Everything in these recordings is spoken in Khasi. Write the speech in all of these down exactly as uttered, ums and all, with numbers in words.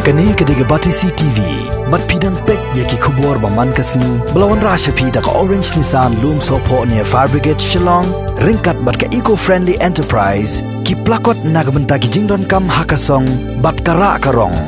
Kane ka dei ka Batesi T V. Bad phi dang peit ïa ki khubor ba man ka sngi ba la wanrah sha phi da ka Orange Nissan Lumsohphoh near Fire Brigade Shillong, ryngkat bad ka Eco Friendly Enterprise, ki plakot na ka bynta ki jingdonkam ha ka song bad ka rah ka rong.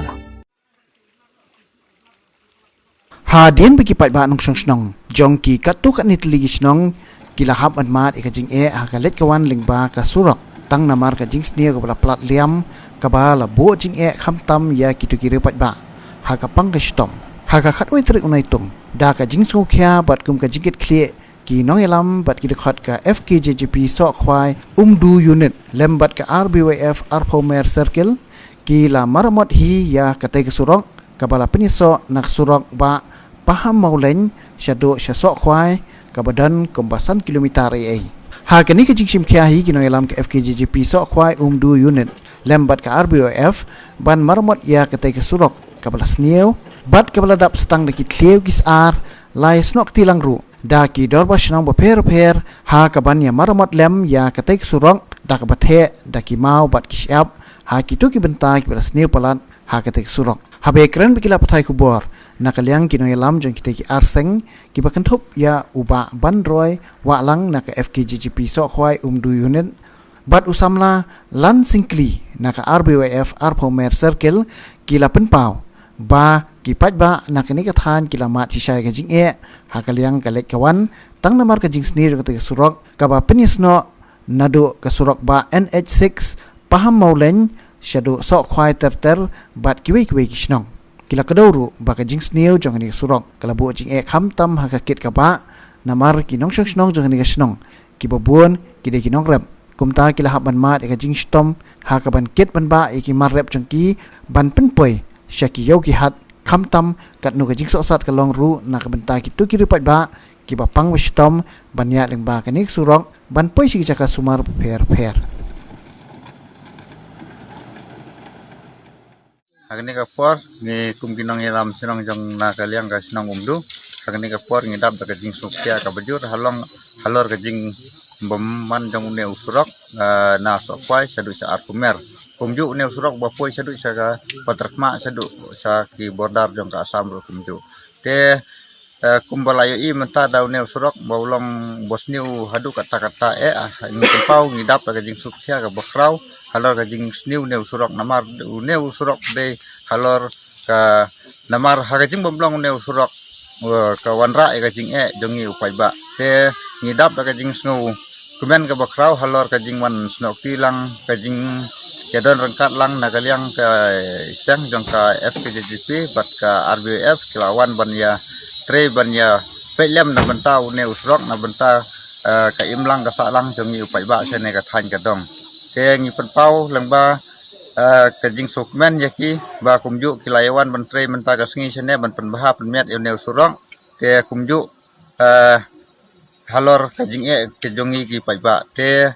Hadien ba ki paidbah nongshong shnong jong ki katto katne tylli ki shnong ki la hap ban mad ïa ka jingeh ha ka leit ka wan lyngba ka surok, tang namar ka jingsniew kaba la plat liam, kaba la buh jingeh khamtam ïa kito ki riew paidbah ha ka pang ka shitom. Ha ka khatwei tarik u Naitung, da ka jingsngewkhia bad kum ka jingkitkhlieh, ki nongïalam bad ki dkhot ka F K J G P Sohkhwai Umdu Unit lem bad ka R B Y F Arphew Mer Circle ki la maramot hi ïa katei ka surok, kaba la pynïasoh na ka surok Bah Pahammawlein shaduh sha Sohkhwai, kaba don kumba san kilometer ei ei. Ha kane ka jingshimkhia hi ki nongïalam ka F K J G P Sohkhwai Umdu Unit lem bad ka R B Y F ban maramot ïa katei ka surok kaba la sniew bad kaba la dap sa tang da ki thliew ki sar, lai snoh kti lang ruh da ki dorbar shnong bapher bapher ha kaban ïa maramot lem ïa katei ka surok da kaba theh da ki maw bad ki shyiap ha kito ki bynta kiba la sniew palat ha katei ka surok. Haba ïakren bad ki lad pathai khubor na ka liang ki nongïalam jong kitei ki ar seng kiba kynthup ïa u Bah Banroi Wahlang na ka F K J G P Sohkhwai Umdu Unit bad u samla Lan Syngkli na ka R B Y F Arphew Mer Circle ki la pynpaw ba ki paidbah na kane ka thaiñ ki la mad shisha ïa ka jingeh ha ka liang ka leit ka wan, tang namar ka jingsniew jong katei ka surok kaba pynïasnoh naduh ka surok Bah N H six Pahammawlein shaduh Sohkhwai ter ter bad kiwei kiwei ki shnong. Ki la kdew ruh ba ka jingsniew jong kane ka surok ka la buh jingeh khamtam ha ka kit ka bah, namar ki nongshong shnong jong kane ka shnong kiba bun ki dei ki nongrep. Kumta ki la hap ban mad ïa ka jingshitom ha kaban kit ban bah ïa ki mar rep jong ki ban pynpoi sha ki ïew ki hat, khamtam katno ka jingsohsat ka long ruh na ka bynta kito ki riew paidbah kiba pang ba shitom ban ïaid lyngba kane ka surok ban poi sha ki jaka sumar bapher bapher. Ha kane ka por ngi kum ki nongïalam shnong jong na ka liang ka shnong Umdu, ha kane ka por ngi dap da ka jingsngewkhia kaba jur halong halor ka jingbymman jong une u surok, eh, na Sohkhwai shaduh sha Arphew Mer. Kumjuh une u surok ba poi shaduh sha ka Pathrakmah shaduh sha ki border jong ka Assam ruh kumjuh. Te, eh, kumba la ïohi mynta da une u surok ba u long ba sniew haduh katta katta eh, ah, ngi pynpaw ngi dap da ka jingsngewkhia kaba khraw halor ka jingsniew une u surok namar une u surok dei halor ka namar ha ka jingbymlong une u surok, eh, ka wanrah ïa ka jingeh jong ngi u paidbah. Te ngi dap da ka jingsngew kmen kaba khraw halor ka jingwan snoh kti lang, ka jingïadon ryngkat lang na ka liang ka seng jong ka F K J G P bad ka R B Y F ki la wan ban ïatrei ban ïapeit lem na bynta une u surok na bynta, eh, ka imlang ka sahlang jong ngi u paidbah shane ka thaiñ ka dong. Te ngi pynpaw lyngba, eh, ka jingsngewkmen ïa ki ba kumjuh ki la ïawan ban trei mynta ka sngi shane ban pynbha pynmiat ïa une u surok. Te kumjuh, eh, halor ka jingeh ka jong ngi ki paidbah. Te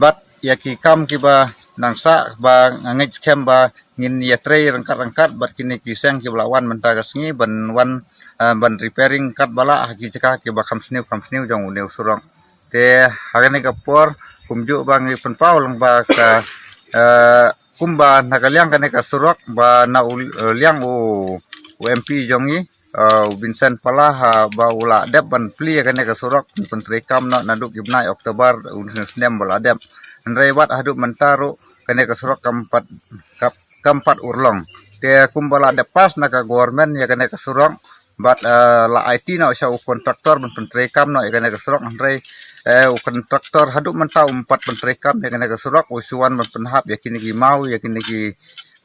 bad ïa ki kam kiba nang sah ba nga ngeit skhem ba ngin ïatrei ryngkat ryngkat bad kine ki seng kiba la wan mynta ka sngi ban wan, eh, ban repairing katba lah ha ki jaka kiba kham sniew kham sniew jong une u surok. Te ha kane ka por kumjuh ba ngi pynpaw lyngba ka, eh, kumba na ka liang kane ka surok ba na u, eh, liang u, u M P jong ngi, eh, u Vincent Pala ha ba u la dep ban plie kane ka surok, pyn, pyntreikam noh naduh ki bnai October u snem ba la dep. Hynrei wat haduh mynta ruh kane ka surok kam pat, kam, kam pat urlong. Te kumba la dep pass na ka government ïa kane ka surok bad, eh, la aiti noh sha u kontraktor ban pyntreikam noh ïa kane ka surok, hynrei, eh, u kontraktor haduh mynta um pat pyntreikam ïa kane ka surok, u shu wan ban pynhap ïa kine ki maw, ïa kine ki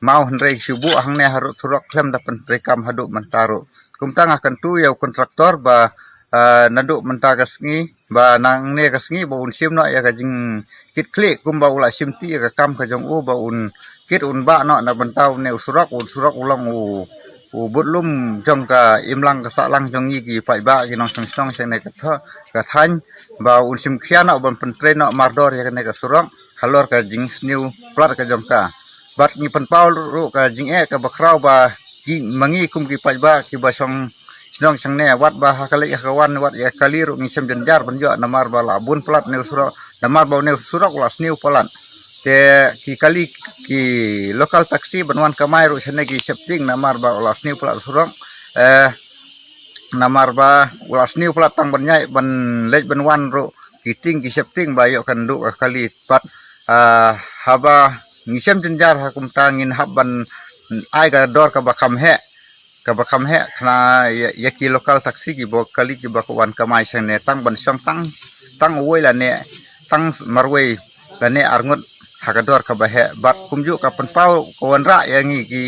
maw hynrei shu buh hangne harud surok khlem da pyntreikam haduh mynta ruh. Kumta nga kyntu ïa u kontraktor ba, ah, naduh mynta ka sngi ba nangne ka sngi ba un shim noh ïa ka jingkitkhlieh kumba u la shim ti ïa ka kam ka jong u ba un kit un bah noh na bynta une u surok, u surok u long u, u budlum jong ka imlang ka sahlang jong ngi ki paidbah ki nongshong shnong shangne ka tha, ka thaiñ ba un shim khia noh ban pyntrei noh mardor ïa kane ka surok halor ka jingsniew plat ka jong ka. Bad ngi pynpaw ruh ka jingeh kaba khraw ba ki, ma ngi kum ki paidbah kiba shong shnong shangne wat ba ha ka leit ha ka wan wat ïa kali ruh ngi shem jynjar ban ïoh namar ba la bun palat une u surok, namar ba une u surok u la sniew palat. Te ki kali ki local taxi ban wan kamai ruh shane ki sheptieng namar ba u la sniew palat surok. Eh, namar ba u la sniew palat tang ban ïaid ban leit ban wan ruh ki tieng ki sheptieng ba ïoh kan duh ka kali pat. Ah, haba ngi shem jynjar ha kumta ngin hap ban ai ka dor kaba kham heh, kaba kham heh khnang ïa, ïa ki local taxi kiba kali kiba ka wan kamai shane tang ban shong tang, tang uwei lane tang marwei lane arngut ha ka dor kaba heh. Bad kumjuh ka pynpaw ka wanrah ïa ngi ki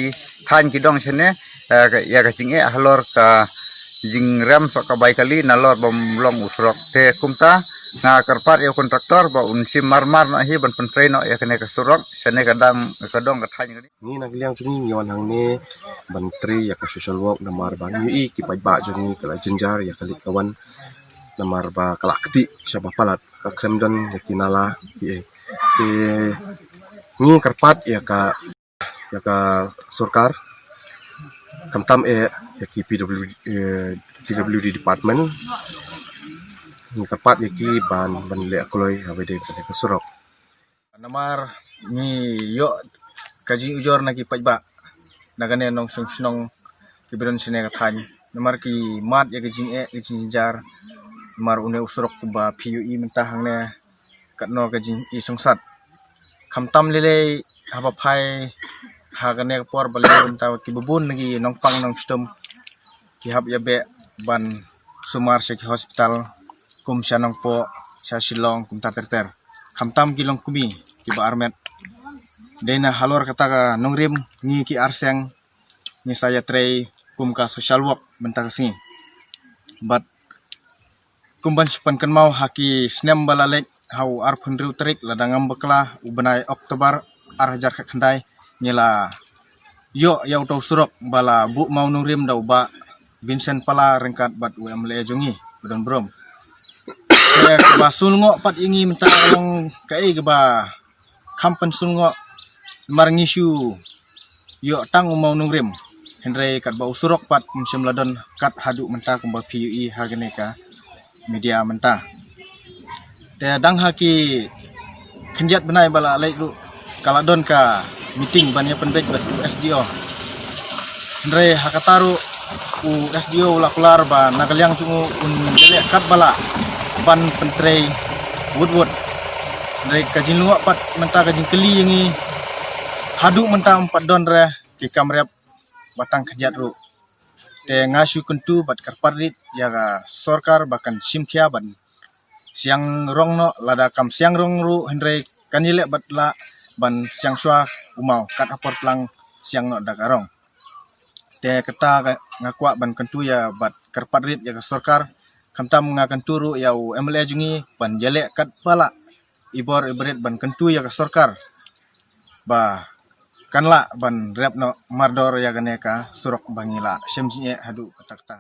thaiñ ki dong shane, eh, ka, ïa ka jingeh halor ka jingrem soh ka bai kali nalor bym long u surok. Te kumta nga kyrpad ïa u kontraktor ba un shim marmar noh hi ban pyntrei noh ïa kane ka surok shane ka dang ka dong ka thaiñ kane. Ngi na ka liang jong ngi ngi wan hangne ban trei ïa ka social work namar ba ngi ïohi ki paidbah jong ngi ka la jynjar ïa ka leit ka wan namar ba ka la ktieh shaba palat, ka khlem don ïa ki nala ki ei. Te ngi kyrpad ïa ka, ïa ka sorkar, khamtam eh ïa ki P W, eh, P W D department, ngi kyrpad ïa ki ban, ban leh kloi haba dei ka surok. Namar ngi ïoh ka jingujor na ki paidbah na kane nongshong shnong kiba don shane ka thaiñ. Namar ki mad ïa ka jingeh ka jingjynjar namar une u surok ba phi ïohi mynta hangne katno ka jingisynshar. Khamtam lei lei haba phai ha kane ka por ba lei mynta kiba bun na ki nongpang nongshitom ki hap ïa beh ban sumar sha ki hospital kum sha Nongpoh, sha Shillong, kumta ter ter. Khamtam ki longkmie kiba armet. Dei na halor kata ka nongrim ngi ki arseng ngi sa ïatrei kum ka social work mynta ka sngi. Bad kum ban shu pynkynmaw ha ki snem ba la leit ha u arphew hynriew tarik lada ngam bakla u bnai October ar hajar khatkhyndai ngi la ïoh ïa uto u surok ba la buh mawnongrim da u Bah Vincent Pala ryngkat bad u M L A jong ngi ba don burom. Te kaba sngewlyngngoh pat ïa ngi mynta ka long kaei kaba kham pynsngewlyngngoh namar ngi shu ïoh tang u mawnongrim. Hynrei katba u surok pat um shym la don kat haduh mynta kumba phi ïohi ha kane ka media mynta. Te dang ha ki khyndiat bnai ba la leit ruh ka la don ka meeting ban ïa pynbeit bad u S D O. Hynrei ha kata ruh u S D O u la kular ba na ka liang jong u un ïaleh katba lah ban pyntrei wut wut. Hynrei ka jinglyngngoh pat mynta ka jingkylli ïa ngi haduh mynta um pat don re ki kam rep ba tang khyndiat ruh. Te nga shu kyntu bad kyrpad rit ïa ka sorkar ba kan shim khia ban siang rong noh, lada kam siang rong ruh hynrei kan ïaleh bad lah ban siang shuwa u maw kat ha por tlang siang noh da ka rong. Te kata ka nga kwah ban kyntu ïa bad kyrpad rit ïa ka sorkar. Khamtam nga kyntu ruh ïa u M L A jong ngi ban ïaleh katba lah i bor i barit ban kyntu ïa ka sorkar ba kan lah ban rep noh mardor ïa kane ka surok ba ngi la shem jingeh haduh katta katta.